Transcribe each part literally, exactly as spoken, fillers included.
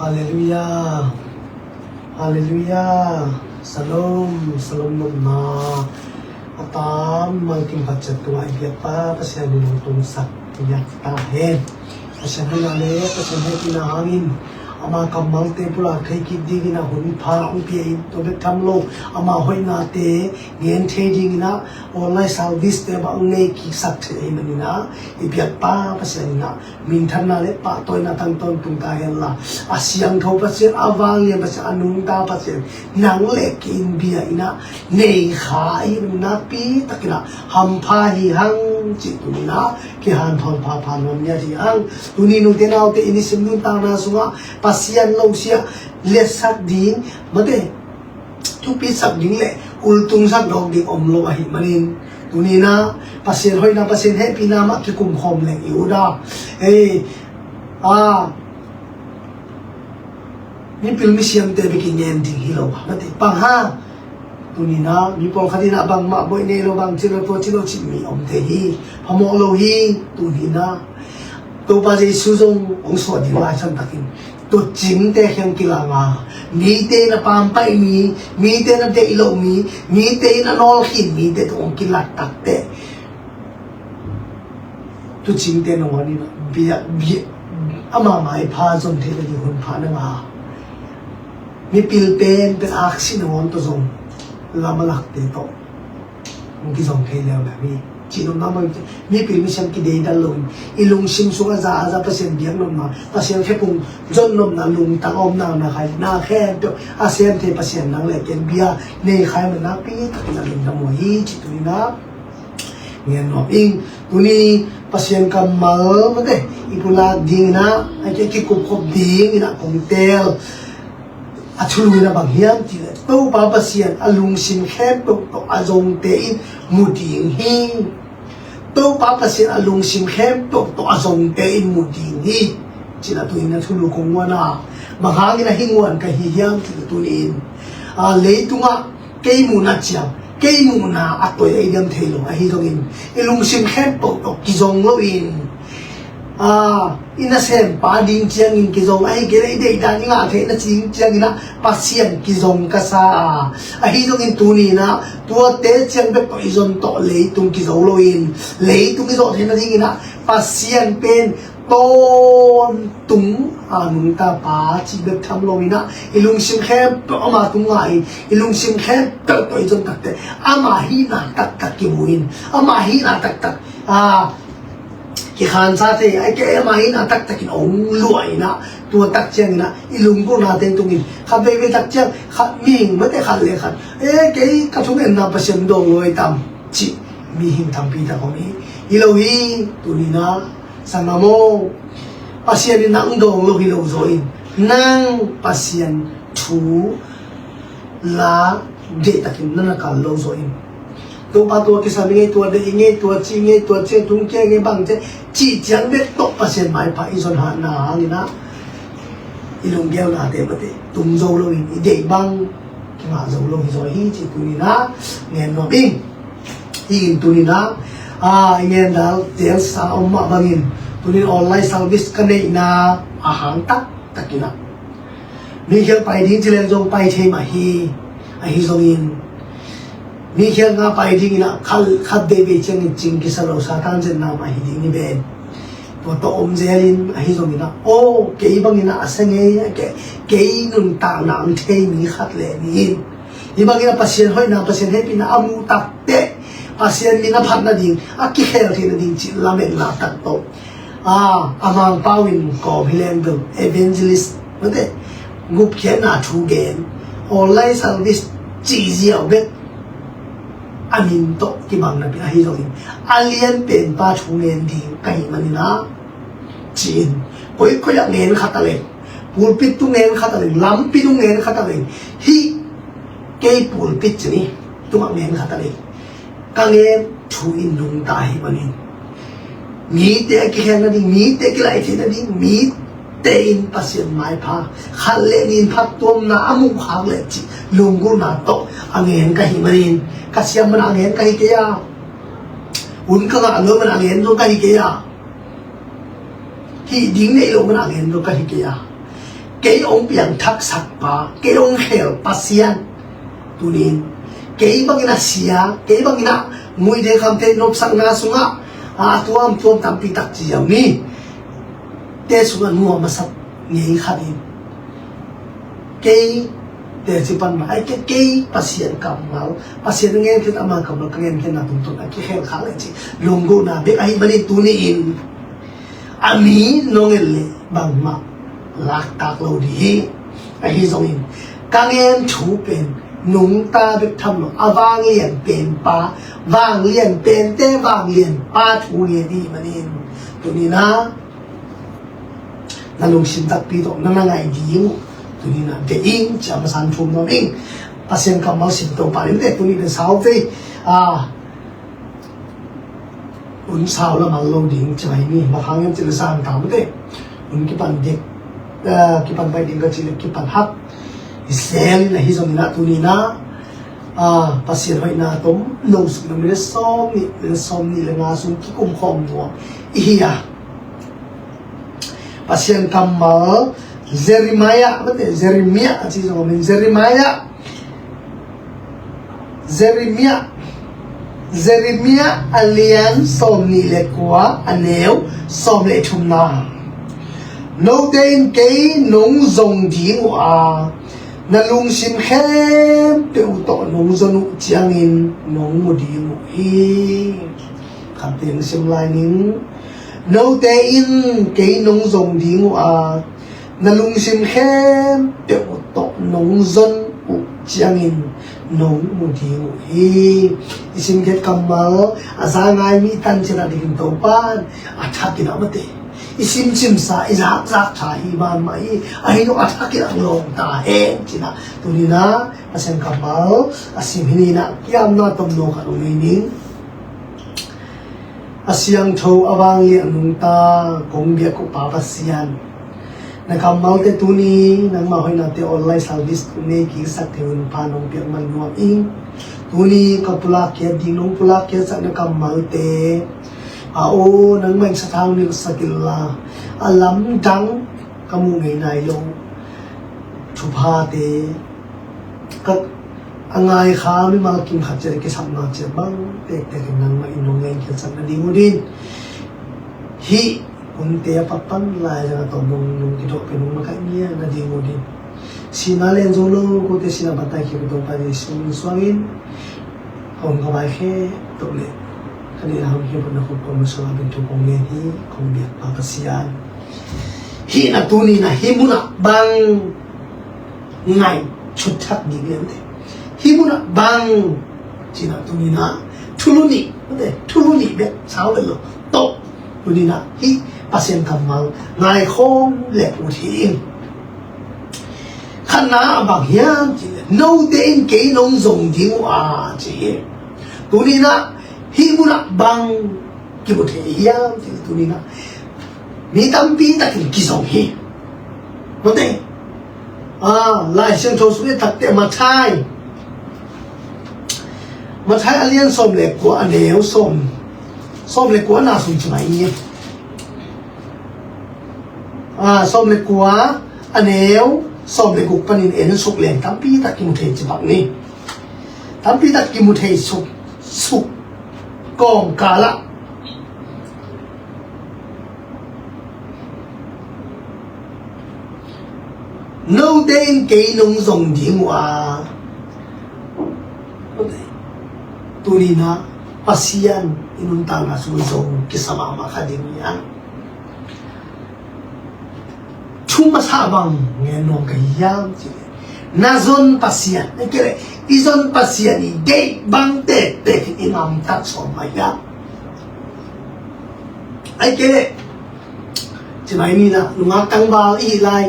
Halleluiah. Halleluiah. Shalom. Shalom nopna a tam mangkim khat ciat tungah i biakpa Pasian in hong tungsak biak ta hen. Pasian hoihna le Pasian hehpihna hangin ama kammalte pulak thei kik dingin a hun pha hong pia in, tua bek tham lo, ama hoihnate ngen thei dingin ah online service te bang nei kiksak thei ahih manin ah i biakpa Pasian in ah minthanna le pahtawina tang tawntung ta henla, a siangtho Pasian, a vanglian Pasian, a nungta Pasian, nang le kei in bia in ah nei kha ahih manin nakpi takin ah hampha hi hang cih tuni-in ah kihanthawn phapha nuam ngiat hi hang. Tuni nute naute i nisim nuntakna sungah Pasian lo sia liatsak ding, mate, thupitsak ding le ultungsak dawk ding om lo ahih manin, tuni-in ah Pasian hoihna, Pasian hehpihna mah kikum khawm leng i ut a, ei, a, mipil misiamte bek i ngen ding hi lo, mate, pang ha. Tuni-in ah mi pawlkhat in ah bangmah bawl nei lo, bang ci lo, tua ci lo cih mi om thei hi. Phamawh lo hi. Tuni-in ah Topa Jesu zong hong sawt ding lai san takin tucingte kiang kilang a, mite in a pampaih mi, mite in a deih loh mi, mite in a nawlkhin mite tawh hong kilat takteh, tucingte nangawn in a bia, bia, ama maipha zon theih nading hun pha na ngah a, mipil penpen aksi nangawn tawh zong lam a lakte tawh hong kizong thei leuleu hi. Cihnopna mah, mipil misiam kideidal loin i lungsim sungah za a za Pasian biak nopna, Pasian khephung zon nopna, lungtang a om nakna khai, na khempeuh a sem thei Pasian nang le kei in bia nei kha ahih manin nakpi takin a lungdam uh hi cih tuni-in ah ngen nuam ing. Tuni Pasian kammal, mate, i pulak dingin ah, a ki, kikupkhop dingin ah kong teel a thulu in ah bang hiam cih leh, Topa Pasian a lungsim khempeuh tawh a zongte in mu ding hi. Topa Pasian a lungsim khempeuh tawh a zongte in mu ding hi. Cih a tuni-in a thulu kong nguan a, bang hangin a hi nguan ka hi hiam cih leh, tuni-in a, leitungah kei muhna ciang, kei muhna a toi a i diam thei lo, ahi zongin i lungsim khempeuh tawh kizong loin, a, i nasempa ding ciangin kizong, ahih kei leh i deihdan i ngah theihna ding ciangin ah Pasian kizong ka sa a, ahi zongin tuni-in ah tuate ciang bek tawh i zon tawh leitung kizo loin, leitung i zawh theih nadingin ah Pasian pen tawntung a nungta Pa cih bek tham loin ah, i lungsim khempeuh ama tung ngah in, i lungsim khempeuh tawh i zon takteh ama hihna taktak kimu in, ama hihna taktak, a, kikhansa thei, ahih kei leh ama hihna taktakin hong luah in ah, tua tak ciangin ah i lunggulhnate tungin, khat veivei tak ciang khat, mihing mate khat le khat, e, kei ka thungetna Pasian dawng lo hi tam cih mihing tampi tak om hi. Hi lo hi. Tuni-in ah, sanggam aw, Pasian in nang dawng lo hi lo zaw in, nang Pasian thu la deihtakin na na kal lo zaw in, Topa tua kisam i ngei, tua deih i ngei, tua ci i ngei, tua ci tung kia i ngei, bang ci, cih ciang bek tawh Pasian maipha i zon hatna hangin ah i lunggelnate mate tung zo loin, i deih bang kingah zo lo hi zaw hi cih tuni-in ah ngen nuam ing. Hi in tuni-in ah, a, i ngen dal telsa om mah bangin, tuni-in online service ka neihna a hang taktakin ah, mi khial pai ding ci leng zong pai thei mah hi. Ahi zongin mi khial nga pai dingin ah khat, khat veivei ciangin cing kisa lo, Satan zetna mah hi ding hi ven. Tua tawh om zelin, ahi zongin ah, aw, kei bangin ah a sa ngei, kei, kei nuntakna ang thei mi khat le ni in, hih bangin ah Pasian hoihna, Pasian hehpihna a muh takteh Pasian min a phat nading, a kikhel theih nading cih lametna tak tawh, a, a Mangpau in kawm hi leng bel evangelist, mate, gupkhiatna thu gen, online service cih ziau bek a min tawh kibang napi ahi zongin, a lian penpa thu ngen ding ka hih manin ah, ci-in, koikoi ah ngen kha ta leng, pulpit tung ngen kha ta leng, lampi tung ngen kha ta leng, hih kei pulpit ci ni, tungah ngen kha ta leng, ka ngen thu in nungta ahih manin, mite a kikhel nading, mite a kilaih theih nading, mite in Pasian maipha, khat le nih in phattuamna a muh khak leh cih lunggulhna tawh a ngen ka hih manin, ka siam man a ngen ka hi kei a, hun ka ngah lo man a ngen zong ka hi kei a, hih ding neih loh man a ngen zong ka hi kei a, Kei hong piangthaksak pa, kei hong khel Pasian. Tunin kei bangin a sia, kei bangin a muide khamte nopsakna sungah a tuamtuam tampi tak ci ziau ni. Te sungah nuam a sak ngei khat in kei te ci pan ma ai kei, kei Pasian kammal, Pasian a ngen khin ama kammal ka ngen khin na tungtun a kikhel khak le ci lungguhna bek ahi manin tuni in a mi nong en le bangmah laktak lo dih hi. Ahi zongin ka ngen thu pen nungta bek tham lo a vanglian pen pa, vanglian pente vanglian pa thu ngen hi manin tunin a na lungsim takpi tawh na na ngai ding uh tunin a de ing cia masan thum nuam ing. Pasian kammal sim to pa lim te tunin a sau vei a un sau lamal lo ding ci mai ni. Makhang in cil sang tam te un kipan dek, eh, kipan bai ding ka ci le kipan hak i sel in ahi zongin a tunin a, ah, Pasian hoihna tom no suk na minute sawm nih, minute sawm nih le nga sung kikum khawm nuam i hi a. Pasian kammal Jeremiah, mate, Jeremiah a ci zong min Jeremiah, Jeremiah, Jeremiah a lian sawm nih le kua a neu sawm le thumna. Note in kei nong zong ding uh a, na lungsim khempeuh uh tawh nong zon uh ciangin nong mu ding uh hi. Khat teng sim lai ning. Note in kei nong zong ding uh a, na lungsim khempeuh uh tawh nong zon uh ciangin nong mu ding uh hi. I simkhiat kammal a za ngai mi tan cin a dingin Topan a thakin a mate i simsimsa i zakzak tha hi man mah hi. Ahi lo a thakin a lawng ta hen cin a tunin a Pasian kammal a sim hi ning a kiamna tomno khat uh ngei ning. A siangtho a vanglian nungta kong biak uh Pa Pasian, na kammalte tuni nangmah hoihnate online service nei kiksak thei un pha nong piak man nuam ing. Tuni ka pulak khiat ding nong pulak khiatsak na kammalte a aw nangmah in sathau nilhsak inla a lamdang ka muh ngei nai lo thuphate ka a ngai kha mimal kim khat ciat a kisapna ciat bang tektek in nangmah in nong ngen khiatsak nading uh din. Hih hunte a pakpan lai zang a tawh nong nong kidawh pen nong makaih ngiat nading uh din. Sihna len zo lo kote sihna batai khia ka Topa Jesu min suangin a om ka vai khe tawh le ka neih a hong hiam na khop kong na suang a bin thu kong ngen hi. Kong biak Pa Pasian, hih na tuni na hih munah bang ngai thut thak ding lian te. Hih munah bang cina tuni na thulu nih, mate, thulu nih bek sau bek lo tawh tuni na hih Pasian kammal ngai khawm le ut hi ing. Khatna a bang hiam cih le note in kei nong zong ding uh a ci hi. Tuni na hih munah bang kimu thei hiam cih le tuni na mi tampi takin kizong hi. Note a Lai Siangtho sung i takte Mathai, Mathai a lian sawm le kua a neu sawm, sawm le kua na sung ci mai ni. A sawm le kua a neu sawm le guk panin en suk leng tampi tak kimu thei ci bak ni. Tampi tak kimu thei suk suk kawm kala note in kei nong zong ding uh a, tuni na Pasian i nuntakna sung zong kisa mahmah kha ding hi a. Thu masa bang ngen nuam ka hiam cih le na zon Pasian, ai kei le i zon Pasian i deih bang tektek i ngamtat sawm mah hiam. Ai kei le ci mai ni na nungak tangval i hi lai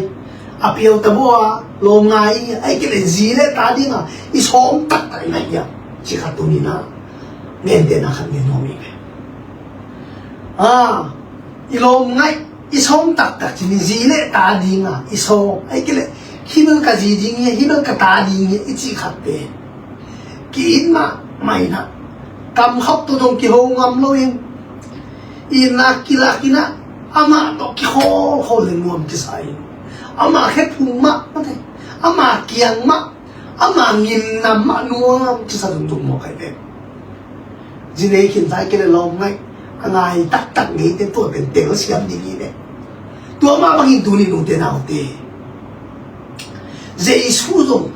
a piau ta baw a lawm ngai i hi. Ai kei le zi le ta ding a i sawm taktak i ngai hiam ci khat tuni na ngen te na khat ngen nuam i ve. A i lawm ngaih i sawm taktak ci ni zi le ta ding a i sawm ai kei le hi bel ka zi ding hi, hi bel ka ta ding hi i cih khat pen ki-it mahmah in a kam khauh tawh dong kiho ngam lo in i nak kilak in a amah tawh kikhawlkhawl le nuam kisa in Ama khephung mah, mate, ama kiang mah, ama ngimnam mah nuam cisa zungzung mawk ahi ve. Zinei khin zai kei le lawm ngaih a ngai taktak ngeite tua pen telsiam ding hi ve. Tua mah bangin tuni nute naute, Jesu zong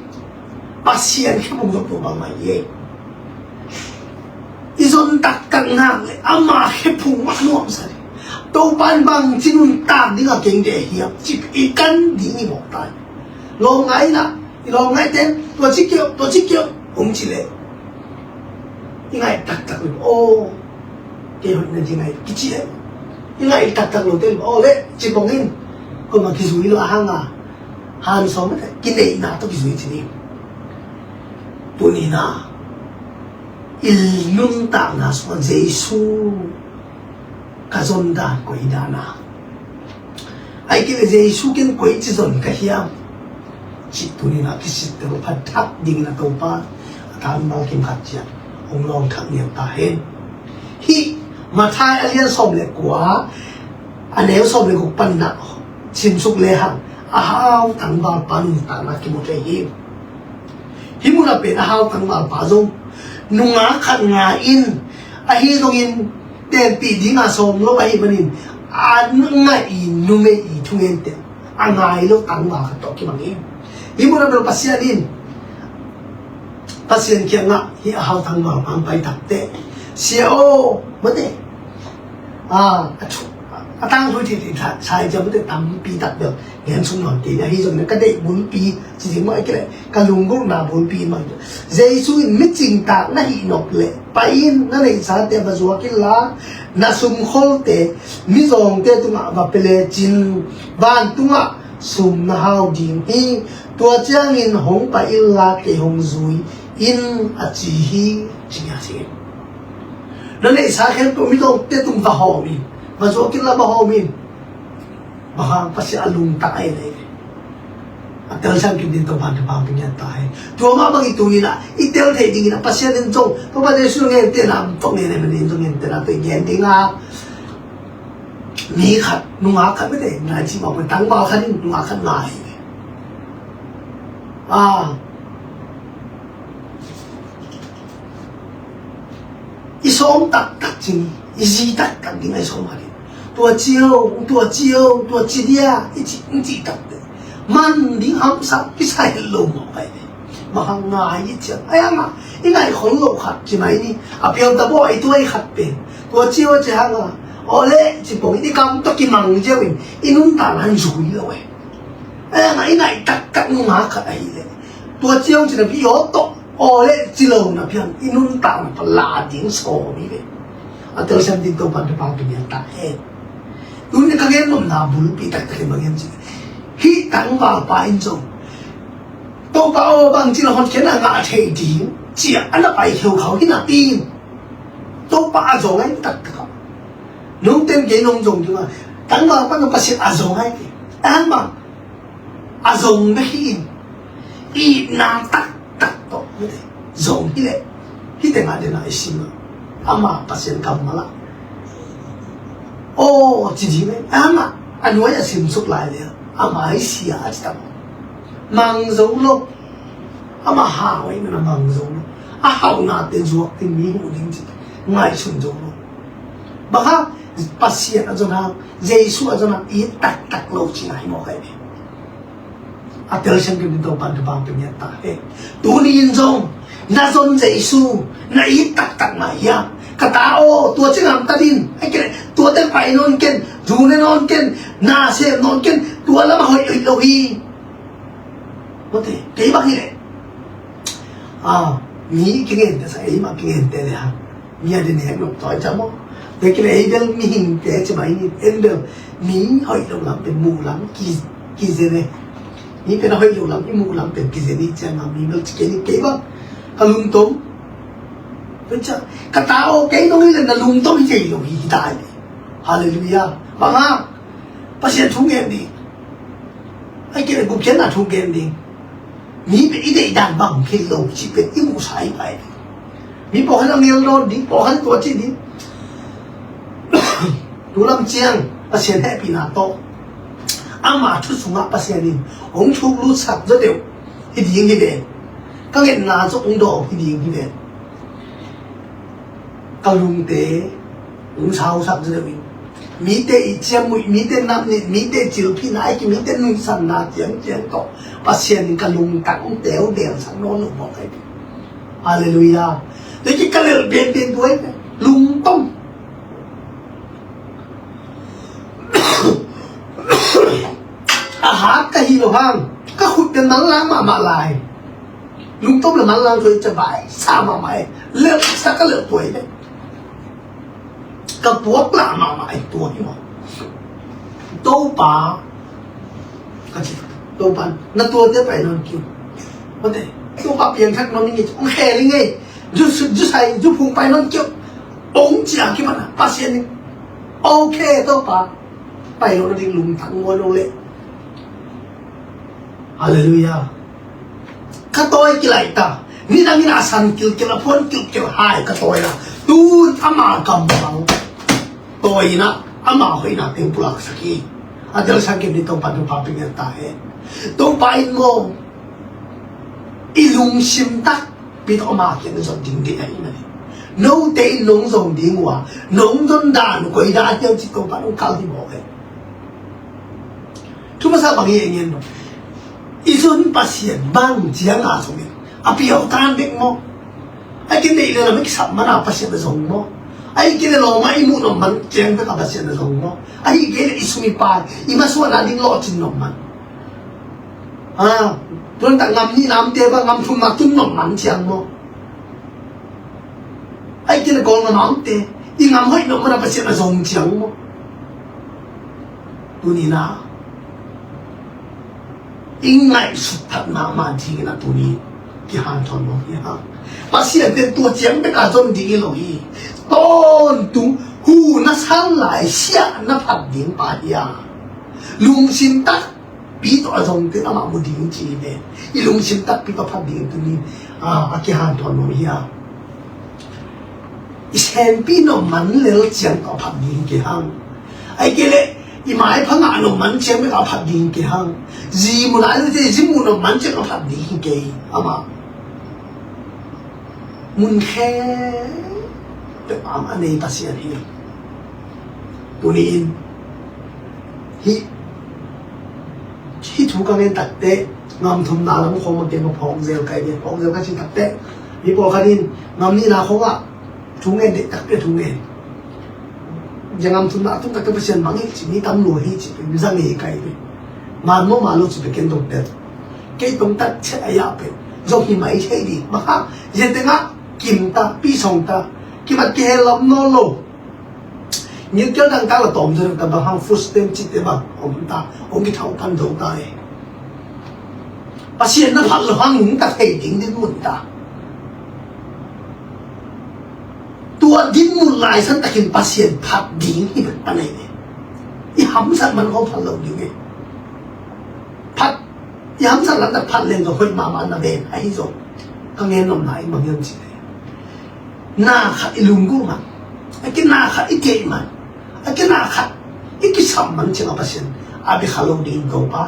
Pasian khephung zong tua bang mah hi. I zon taktak nak le ama khephung mah nuamsa ding. Topa in bangci nuntak ding a keng deh hiam cih i kan ding i mawk ta hi. Lawm ngaih inah, i lawm ngaihte tua ci keuh, tua ci keuh hong ci leh i ngaih taktak lo. Aw, kei hoih na ci ngaih kici leh i ngaih taktak lo te aw leh ci pong in. Koi mah kizui lo a hang a, han sawm mate, kineihna tawh kizui ci ding. Tuni na i nuntakna sungah Jesu ka zon dan koi dan a, ai kei le Jesu ken koi ci zon ka hiam cih tuni na kisittel phat thak dingin a Topa a tangval kim khat ciang hong lawng thak niam ta hen. Hih Matthai a lian sawm le kua, a neu sawm le guk panna simsuk lehang a hau tangvalpa nuntakna kimu thei hi. Hih munah pen a hau tangvalpa zong nungak khat ngai in, ahi zongin tenpih dinga sawm lo ahi manin a ngai i numei i thungente a ngai lo tangval khat tawh kimang hi. Hih munah bel Pasian in Pasian kiangah hih a hau tangvalpa hong pai takteh, Sia aw, mate, a, a thu, a tangthu thithiat sai ciang mate tampi tak bel gen sung nawn kei ni. Ahi zongin ka deih bulpi ci ding mah, a kei leh ka lunggulhna bulpi mah. Jesu in, micingtak na hih nop leh pai in, na neihsate va zuak inla, na sumkholte mizawngte tungah va pia lecin vantungah sum na hau ding hi. Tua ciangin hong pai inla kei hong zui in, a ci hi, ci hi a si. Na neihsa khempeuh mizawngte tung va hawm in, va zuak inla va hawm in. Bang hang? Pasian a lungtang ahi na hi ve. A telsiam kim ding Topa'n thupha hong pia ngiat ta hen. Tua mah bangin tuni na i tel theih dingin a Pasian in zong, Topa Jesu in gentehna tawh gen ahi manin zong gentehna tawh i gen ding a, mi khat, nungak khat mate, ngai ci mah bang, tangval khat in nungak khat ngai hi ve. A, i sawm taktak cing, i zi taktak ding a i sawm khat in, tua ci o, tua ci o, tua ci dia, i ci, i ci taktak man ding hamsa kisa het lo mawk ahi ve. Bang hang? Ngai i ciang, ahi hang a i ngaih khol loh khat ci mai ni. A piang ta baw a i tuai khat pen tua ci o ci hang a, aw leh ci pong in i kam tawh kimang ziau in i nuntakna in zui lo e. Ahi hang a i ngaih taktak nungak khat ahih leh tua ci o ci napi i aw tawh aw leh ci lo napi hang i nuntakna pan la ding sawm hi ve. A telsiam ding Topa'n thupha hong pia ngiat ta hen. Tuni ka gen nopna bulpi taktak in bang hiam cih leh, hih tangvalpa in zong Topa aw, bangci na hotkhiatna ngah thei ding ci-a a na pai kheukhau hi napi in Topa a zong ahi taktak a, note in kei nong zong ding a, tangvalpa in Pasian a zong ahi kei. Ahi hang bang? A zong bek hi in, itna taktak tawh mate zong hi leh, hih tengah den a i sim a, ama Pasian kammal ah aw ci ding e. Ahi hang a, a nuai a simsuk lai leh a mai sia a ci tam. Mang zo lo. Ama hau ahih manin mang zo lo. A hauhnate zuak ding, mi huh ding ci ngaihsun zo lo. Bang hang? Pasian a zon hang, Jesu a zon hang i taktak lo cihna hi mawk ahi ve. A telsiam kim ding Topa'n thupha hong pia ngiat ta hen. Tuni in zong na zon Jesu na it taktak mah hiam? Ka ta aw, tua ci ngamtat in, ahih kei leh tuate pai nawn ken, thu ne nawn ken, na sem nawn ken, tua lamah hoih hoih lo hi. Mate, kei bang hi leh, a, mi kingente sa, ei mah kingente le hang, mi a ding nek nop tawi ca maw? Tua kei leh ei bel mihingte ci mai ni. En bel mi hoih lo lam pen muh lam ki, kizen e. Mi pen a hoih lo lam i muh lam pen kizen i ciang a, mi bel ci kei ni. Kei bang ka lungtom. Tua ciang ka ta aw, kei nong hi leh na lungtom hi kei lo hi, hi ta hi. Halleluiah. Bang hang? Pasian thu gen ding, ahih kei leh gupkhiatna thu gen ding. Mi pen i deih dan bang hi lo cih pen i muhsa hi pai. Mi pawlkhat a ngel nawn ding, pawlkhat tua ci ding. Tu lam ciang Pasian hehpihna tawh ama thu sungah Pasian in hong thuk lutsak zaw deuh hi ding hi ve. Ka ngetna zong hong dawh hi ding hi ve. Ka lungte hong sausak zaw deuh in, mite i ciamnuih, mite namnit, mite cilphihna, a ki mite nuihsanna ciangciang tawh Pasian in ka lungtang hong teudel sak nawn lo mawk ahi. Halleluiah. Tua hi ka lel benben tua hi, lungtom. A hat ka hi lo hang, ka khut pen manlang mahmah lai. Lungtom le manlang tua hi, ca bai sa mahmah e. Lel sa ka lel tua hi le, ka puak lah mahmah e tua hi maw. Topa, ka ci, Topa, na tuate pai nawn kiu. Mate, Topa piangthak nawn ning e, hong khel ning e. Zu, zu sai, zu phung pai nawn kiu. Hong ci a kipan a, Pasian in, ok, Topa, pai lo na ding lungtang muan lo le. Halleluiah. Ka tawi kilaih ta. Nidang in a san kilkil, a phuan kilkil hai ka tawi la. Tun ama gam bang tawi in a, ama hoihna teng pulaksak hi. A tel sang kim ni Topa, Topa pingel ta hen. Topa in maw, i lungsim takpi tawh ama kiang zon ding deih ahi mah hi. Note in nong zong ding uh a, nong zon dan uh koi dan hiam cih Topa nong kal hi mawk e. Thu masa bang hi e ngen maw. I zon Pasian bang ciang a zong in a piau tan bek maw. Ahih kei leh neih le lam i kisap man a Pasian a zong maw. Ahih kei leh lawm a i muh nop man ciang bek a Pasian a zong maw. Ahih kei leh i sum i pai, i masuahna ding lawhcin nop man. A, tuan tak ngam nihna omte bang, ngam thumna tun nop man ciang maw. Ahih kei leh Kawlgam a omte i ngam hoih nop man a Pasian a zong ciang maw. Tuni in a, i ngaihsut phat mahmah ding in a tuni kihanthawn mawk hi hang. Pasian pen tua ciang bek a zon ding hi lo hi. Tawntung, huhna san lai siahna phat ding pa hi a, lungsim takpi tawh a zongte amah mu ding ci hi ve. I lungsim takpi tawh phat ding tuni, a, a kihanthawn mawk hi a. I senpi nop man lel ciang tawh a phat ding kei hang. Ahih kei leh i maipha ngah nop man ciang bek a phat ding kei hang. Zi mu nai lo te, zi mu nop man ciang a phat ding hi kei. Amah mun khempeuh a nei Pasian hi. Tuni in hih, hih thu ka ngen takteh, ngam thumna lam khawng mah kei mah phawk zel kai ve, phawk zel ka ci takteh, mi pawlkhat in ngam nihna khawngah thu ngen deih takpi a thu ngen. Zia ngam thumna tung takte Pasian bang hi ci, mi tam lua hi ci, mi za ngei kai ve. Man maw man lo ci pe ken dong tel. Kei tong tat chet a yah pe. Zong hi mai thei ding. Bang hang, zia tengah kim ta, pi song ta, kimat kihel lam nawn lo. Ngilkial dang ta la tawm zong ta bang hang food stamp cihte bang om ta, om kithau pan zo ta e. Pasian na phat lo hang nungta thei ding dinmun ta. Tua dinmun lai san takin Pasian phat ding hi bek pan ahi ve. I hamsat man khawng phat lo ding e. Phat, i hamsat lam tak phat leng ka hoih mahmah na ven ahi zong. Ka ngen nopna in bang hiam cih leh, na khat i lunggulh man, a kei na khat i teih man, a kei na khat i kisam man ciang a Pasian a bia kha lo ding Topa,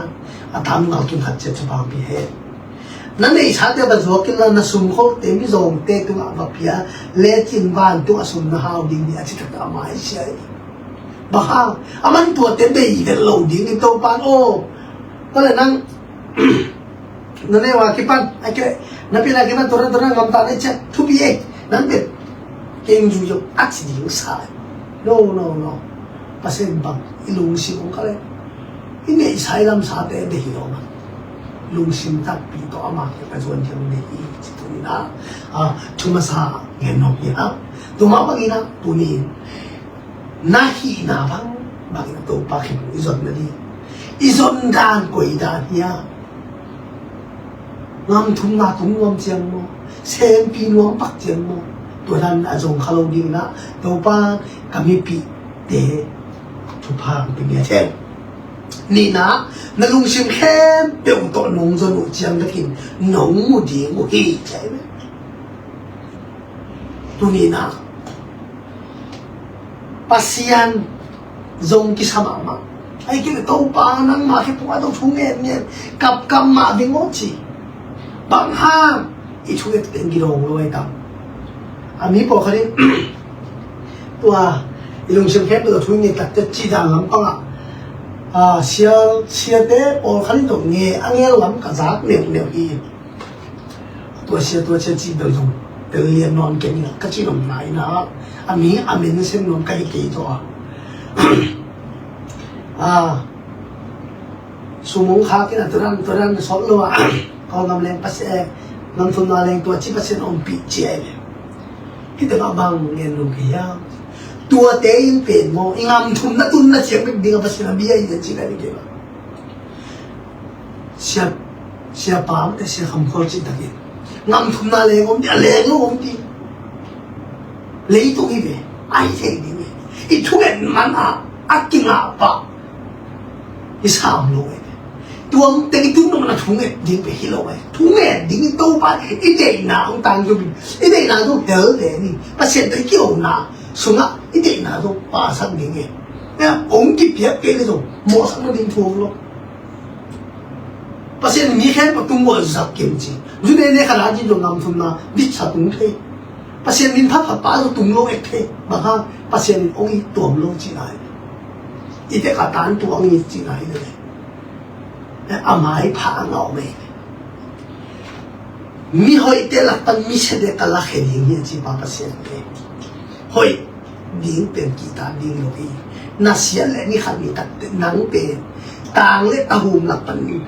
a tam ngal kim khat ciat thupha hong pia hen. Na neihsate va zuak inla, na sum kholte mizawngte tungah va pia lecin vantung a sum na hau ding hi a ci taktak a mai sia hi. Bang hang, a man tuate bei vet lo ding in Topa in aw. Tua leh nang na neu a kipan, a kei na pil a kipan tua na tua na ngam ta na i ciah thupi e. Nang bel kei hong zui zong a ci ding sa. No, no, no. Pasian bang i lungsim hong kal e. I neihsa i lamsate deih hi lo mah. Lungsim takpi tawh ama kiang a zuan thiang deih hi ci tuni in a, a, thu masa ngen nop hi a. Tua mah bangin a tuni in na hihna bang bangin a Topa kiang i zon nading, i zon dan koi dan hiam? Ngam thumna tung nuam ciang maw, senpi nuam pak ciang maw, tua dan a zong kha lo ding in a Topa ka mipihte thupha hong pia ngiat hen. Nihna, na lungsim khempeuh tawh nong zon uh ciang bekin nong mu ding uh hi ci ahi ve. Tuni in a Pasian zong kisa mahmah. Ahih kei leh Topa nangmah khempeuh a tawh thu ngen ngen, kapkap mah ding aw ci. Bang hang? I thunget pen kidawng lo ahi tam. A mi pawlkhat in tua i lungsim khempeuh tawh thu ngen tak teh ci dan lampang ah, a, sia, siate pawlkhat in tawh nge a ngel lam ka zak neuhneuh hi. Tua sia, tua sia ci bel zong tel lian nawn keng in a ka ci nopna in a, a mi a men sem nuam ka hi kei tawh a. A, sum hong khak in a, tua dan tua dan sawt lo a, Kawlgam leng Pasian, Ngam Thumna leng tua ci Pasian ompih ci a hi ve. Hih teng ah bang gen lo kei hiam? Tuate in pen maw, i Ngam Thumna tunna ciang bek ding a Pasian a bia hi ci ka hi kei bang. Sia, Siapa mate, Sia Kham Khual cih takin Ngam Thumna leng om ding, a leng lo om ding. Leitung hi ve, a hi thei ding hi. I thunget man a, a kingah pah i sam lo hi ve. Tuam teng i tun nopna thunget ding ve hi lo hi. Thunget ding in Topa i deihna hong tang zom in, i deihna zong hel ve ni. Pasian tawh i kihona sungah i deihna zong pasak ding hi. Hong kipiak kei le zong mawhsakna ding thu om lo. Pasian in mi khempeuh tung bual zak kim ci. Zune ne khat a ci zong Ngam Thumna vitsa tung thei. Pasian min phat phat pa zong tung lo ek thei. Bang hang? Pasian in hong it tuam lo cihna hi. I tek a tan tua hong it cihna hi le. A maipha a ngah om ei. Mi hoihte lak pan mi siate ka lakhia ding hi a ci pa Pasian te. Hoih ding pen kihtak ding lo hi. Na siat leh ni khat ni tak teh nang pen tang le tahum lak panin,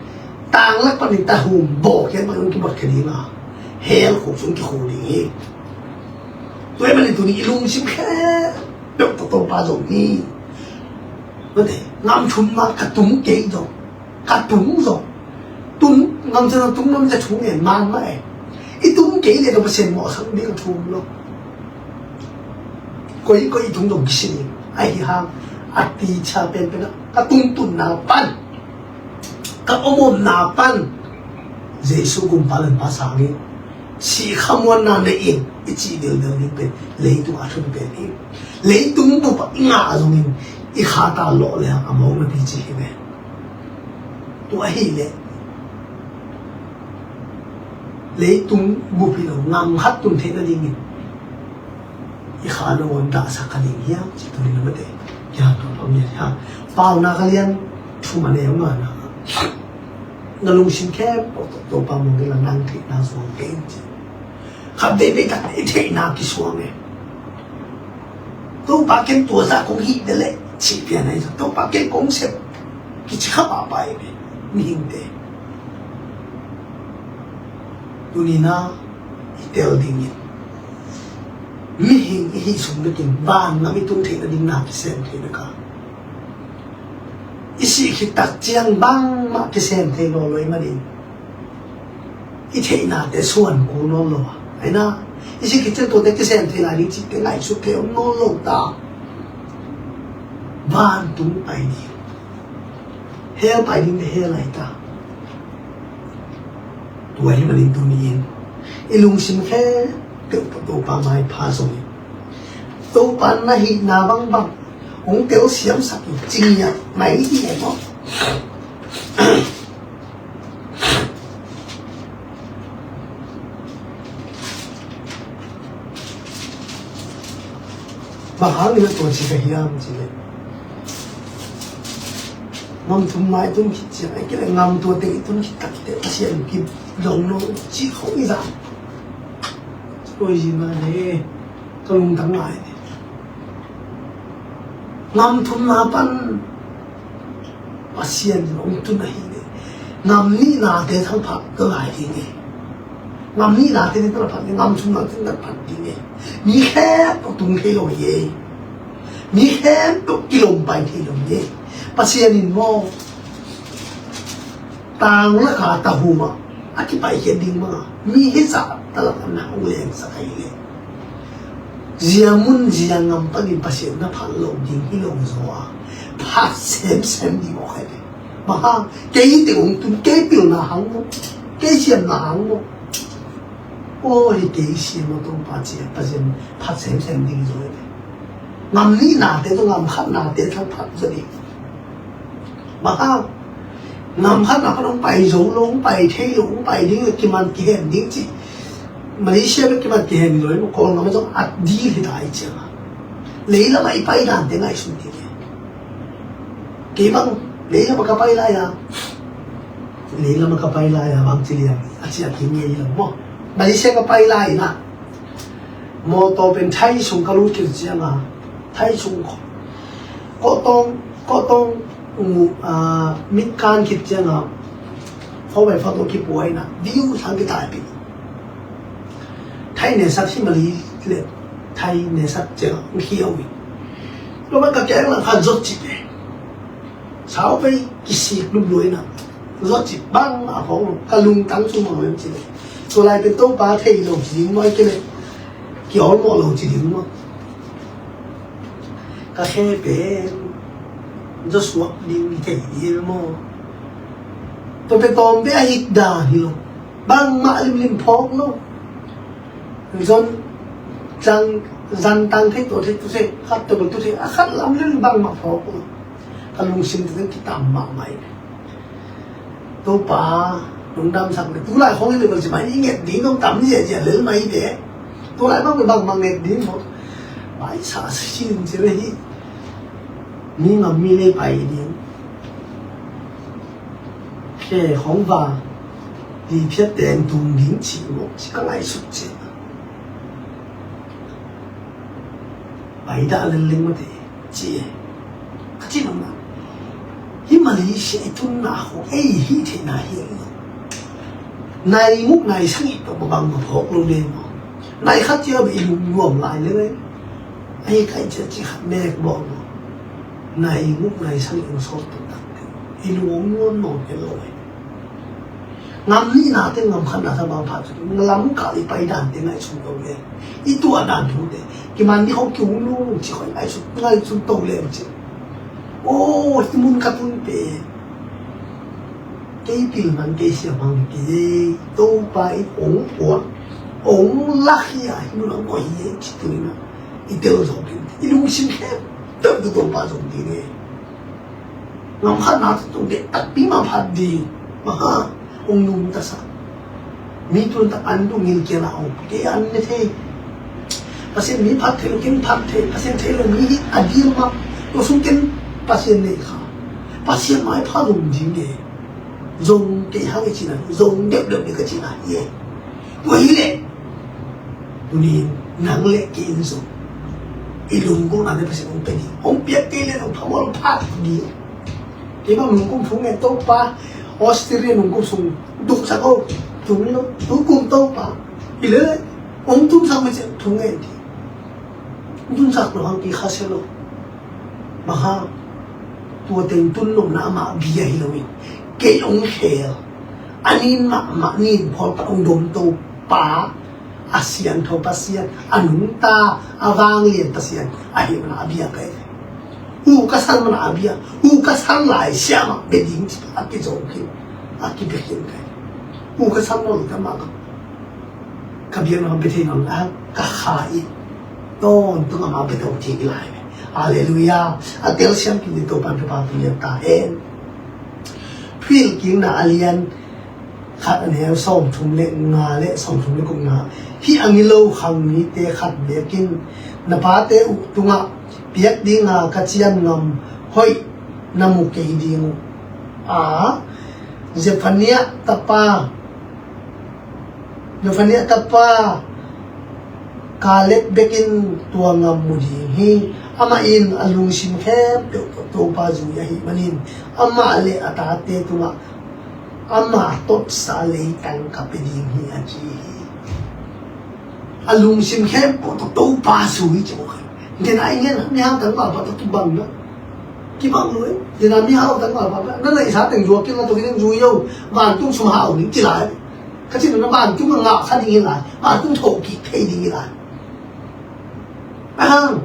tang lak panin tahum bawlkhiat bangin kibawlkhia ding a, hell khuk sung kikhul ding hi. Tua ahih manin tuni i lungsim khempeuh tawh Topa zong ni. Mate, Ngam Thumna ka tung kei zong, ka tung zong, tung, Ngam Thumna tung nuam ci a thu ngen man mah e. I tung kei le zong Pasian mawhsak ding a thu om lo. Koikoi i tung zong kisi ding. Ahi hang a teacher penpen ah ka tungtunna pan, ka omomna pan Jesu gumpa Lalpa sangin sih khamuanna nei in i cih dildel ding pen leitung a thun pen hi. Leitung bup ah i ngah zongin i khat a lawh le a mawk napi ci hi ve. Tua ahih leh leitung bup hi lo, ngam khat tun theih nadingin i kha nangawn dahsak kha ding hiam ci tuni na mate. Kiang tawh pang hiam? Paunak a lian thum a neu ngana, na lungsim khempeuh tawh Topa muang inla nang theihna suang kei in ci. Khat veivei tak i theihna kisuang e. Topa ken tua zah kong hih de leh cih pian ahi zong, Topa ken kong sep kici kha pahpah hi ve mihingte. Tuni na i tel dingin mihing i hih sung bekin vangam i tun theih nading na kisem thei bek a, i sih khit tak ciang bangmah kisem thei lawlaw ahih manin i theihnate suan kul nawn lo a, ahi na, i sih khit ciang tuate kisem thei lai ding cihte ngaihsut thei om nawn lo ta. Vantung pai ding, hell pai ding le hell ahi ta. Tua ahih manin tuni in i lungsim khempeuh tawh Topa maipha zongin, Topa na hihna bangbang hong telsiamsak in ci ngiat mai ding e maw? Bang hangin a tua ci ka hiam cih leh, Ngam Thumna i tun khit ciang, ahih kei leh Ngam Tua teng i tun khit tak teh Pasian kidong lo cih khawng i zang. Oi, zi na le ka lungtang ngai. Ngam Thumna pan Pasian in hong tun ahih leh Ngam Nihnate thalphak ka ngai ding e. Ngam Nihnate thalphak ding, Ngam Thumnate thalphak ding e. Mi khempeuh tung thei lo hi e. Mi khempeuh kilawm pai thei lo hi e. Pasian in maw, tang lak a tahum ah a kipaikhiat ding bang a, mi hizah ta lak a na hong lengsak ahih leh, zia mun zia ngam panin Pasian na phat lo ding hi lo zaw a, phat semsem ding awk ahi ve. Bang hang? Kei teng hong tun, kei pilna hang maw, kei siamna hang maw? Aw, hi kei siam aw Topa ci a, Pasian phat semsem ding zaw ahi ve. Ngam Nihnate tawh Ngam Khatnate thalphak zaw ding. Bang hang, ngam khat na khat hong pai zo lo, hong pai thei lo, hong pai ding le kiman kihem ding ci. Malaysia bek kiman kihem lo, Kawlgam ah zong a dil hi ta hi ciang a. Leilam ah i pai dante ngaihsun kik e. Kei bang, leilam ah ka pai lai a. Leilam ah ka pai lai a, bang ci liang, a ci a kim ngei lo maw. Malaysia ka pai lai na. Mawtaw pen Thai sung ka lut khit ciang a, Thai sung kawtawng, kawtawng, uh, a, mit kan khit ciang a, four by four tawh kipuai na, view sang kitai pi. Thai ne sak hi Malay le, Thai ne sak ciang a, khiau hi. Lo man ka keng lang khan zot ci pe. Sau vei kisik lum luai na. Zuat ci bang a phawk lo. Ka lungtang sung bang lo em ci le. Tua lai pen Topa thei lo ci ding maw, ahih kei leh ki awlmawh lo ci ding maw. Ka khe pen Joshua ding thei ding maw. Tua pen tawm pen a hik dan hi lo. Bangmah limlim phawk lo. Zon tang, zan tang thei, tua thei, tu thei, khat tua tu thei, a khat lam lel bangmah phawk uh. Ka lungsim tu thei kitam mahmah hi. Topa, lungdam sak le, tu lai khong hi le bang ci mai, i nget ding dong tam ziazia lel mai hi te. Tu lai bang bangmah nget ding maw. Pai sa sin ci le hi. Mi ngam mi le pai ding. Khe khong va, li phiat teng tung ding ci maw, ci ka ngaihsut ci. Pai dah lelleng mate, ci e. Ka ci nong na. Hi Malaysia i tunna khong, ei hih theihna hi lo. Nai nguk nai sagih tawh bang ma phawk lo le maw. Nai khat ciang bang i lungnuam lai lel e. Ei kai ciang ci khat mek bawk maw. Nai nguk nai sagih hong sawt taktak. I lung hong nuam nawn het lo e. Ngam nihna teng ngam khatna teng bang phat, lamkal i pai dante ngaihsun lo le, i tuah dan thute, kiman ding khong kihong lungci khong ngaihsun, ngaihsun to le ci. Aw, hih mun ka tun pen kei pil man kei siam hang kei, Topa in hong puak, hong lak hi a, hih mun hong koih hi ci tu in a, i tel zawk in, i lungsim khempeuh tawh Topa zong ding e. Ngam khatna tung deh takpi mah phat ding. Maha, hong nungta sa. Mi tun tak an dung ngil kian a hong. Kei an ne thei. Pasian mi phat thei lo, ken phat thei. Pasian thei lo mi hi a dil mah. Tua sung ken Pasian nei kha. Pasian mai phat zong ding e. Zong kei hang e cina. Zong deuhdeuh ding ka cina hi e. Tua hi leh, tuni in nang le kei in zong i lunggulhnate Pasian hong pia ding, hong piak kei leh hong phamawh phat ding. Kei bang nungkum thu ngen Topa, Australia nungkum sung dungsak o, tung lo, nungkum Topa, hi leh hong tumsak mah ciang thu ngen ding. Hong tumsak lo hang kei kha sia lo. Bang hang, tua teng tun nopna amah bia hi lo in, kei hong khel. A nin mahmah nin phawl pat hong dom Topa, a siangtho Pasian, a nungta, a vanglian Pasian, a hih mana a bia ka hi. Hu ka san mana a bia, hu ka san lai siamah bia ding ci a kizong khin, a kibia khin ka hi. Hu ka san lo ka mah ka Ka biakna hong pia thei nawn lo, ka kha in tawntung a mah pia to thei lai ve. Halleluiah. A telsiam kik ding Topa'n thupha pia ta hen. Thuhilhkikna a lian khat a neu sawmthum le nga le sawmthum le gukna. Hih a ngilo khang mite khat beek in na pate uh tungah piak dinga ka cian ngam hoih na mu kei ding uh. A, Zephaniah tapa Zephaniah tapa Kaleb bek in tua ngam mu ding hi. Amah in a lungsim khempeuh tawh Topa zui ahih manin amah le a tate tungah ama totsa leitang ka pia ding hi, a ci hi. A lungsim khempeuh tawh Topa zui ci mawk hi. Dena i ngen mihau tangvalpa tawh kibang na, kibang lo hi. Dena mihau tangvalpa na neihsa teng zuak kei na, tua kei teng zui o, vantung sung hau ding ci lai. Ka cih na vantung a ngah kha ding hi lai, vantung thoh kik thei ding hi lai. Ahang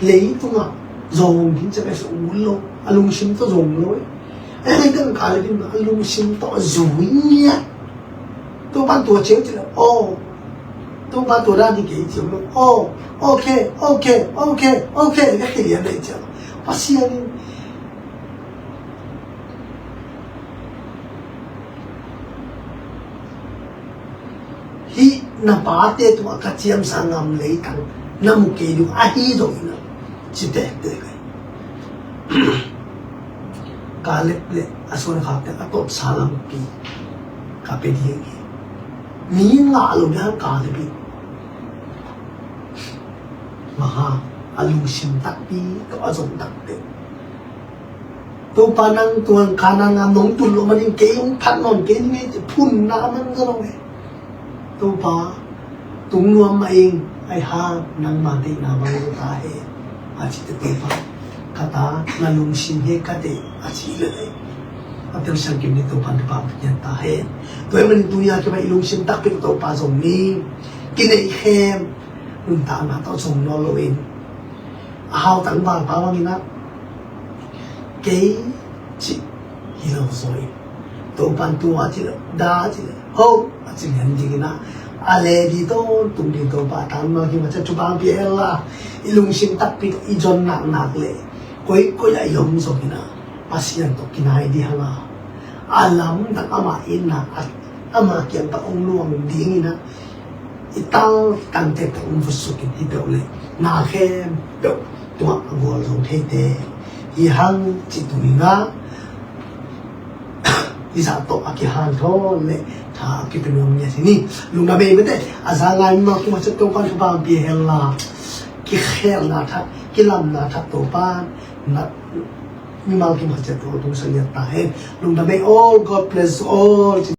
leitungah zong ding ciang a sung lo, a lungsim tawh zong lo. Ahang dang ka le ding a lungsim tawh a zui ngiat. Topa'n tua ciang ci lo, aw, Topa tua dan hi kei ci lo, aw, okay, okay, okay, okay, ka khilian dai ciang Pasian in Hih na pate tungah ka ciamsa ngam leitang na mu kei ding ahi zongin a ci tektek hi. Kaleb le a suankhakte a totsa lampi ka pia ding hi. Mi ngah lo ding a Kaleb in. Bang hang, a lungsim takpi tawh a zong takpi. Topa, nang tungah Kanaan gam nong tun loh manin kei hong phat nawn kei ning ei, ci phunna man zaw lo hi. Topa, tung nuam mah ing, ahih hang nangma deihna bang hi ta hen, a cih teh Topa, ka ta, na lungsim hi ka deih, a cih leh, a tel siangkim ni. Topa, Topa, pian ta hen. Tua ahih manin tuni a kipan i lungsim takpi Topa zong ni, kineih khem, nuntakna tawh zong nawn loin, a hautak valpa bangin a, kei cih hi lo zaw in, Topa'n tu a cih leh, da a cih leh, ho a cih lian dingin a, a le di tawntung ding Topa, tangval kim a ciat thupha pia hen la, i lungsim takpi tawh i zon naknak leh koikoi ah i om zongin a, Pasian tawh kinai ding hang a, a lamdang ama itna, a, ama kiang pan hong luang dingin a, i tal tangte tawh hong vusuk in, hi peuh leh na khempeuh tungah a gualzo theite hi hang, cih tuni-in a, i zah tawh a kihanthawn leh tha a kipia nuam ni a ci ni. Lungdam ei mate, a za ngai mimal kim a ciat Topa'n thupha pia hen la, kikhelna thak, kilamna thak Topa'n na mimal kim a ciat tawh tungsak ngiat ta hen. Lungdam ei all, God bless all.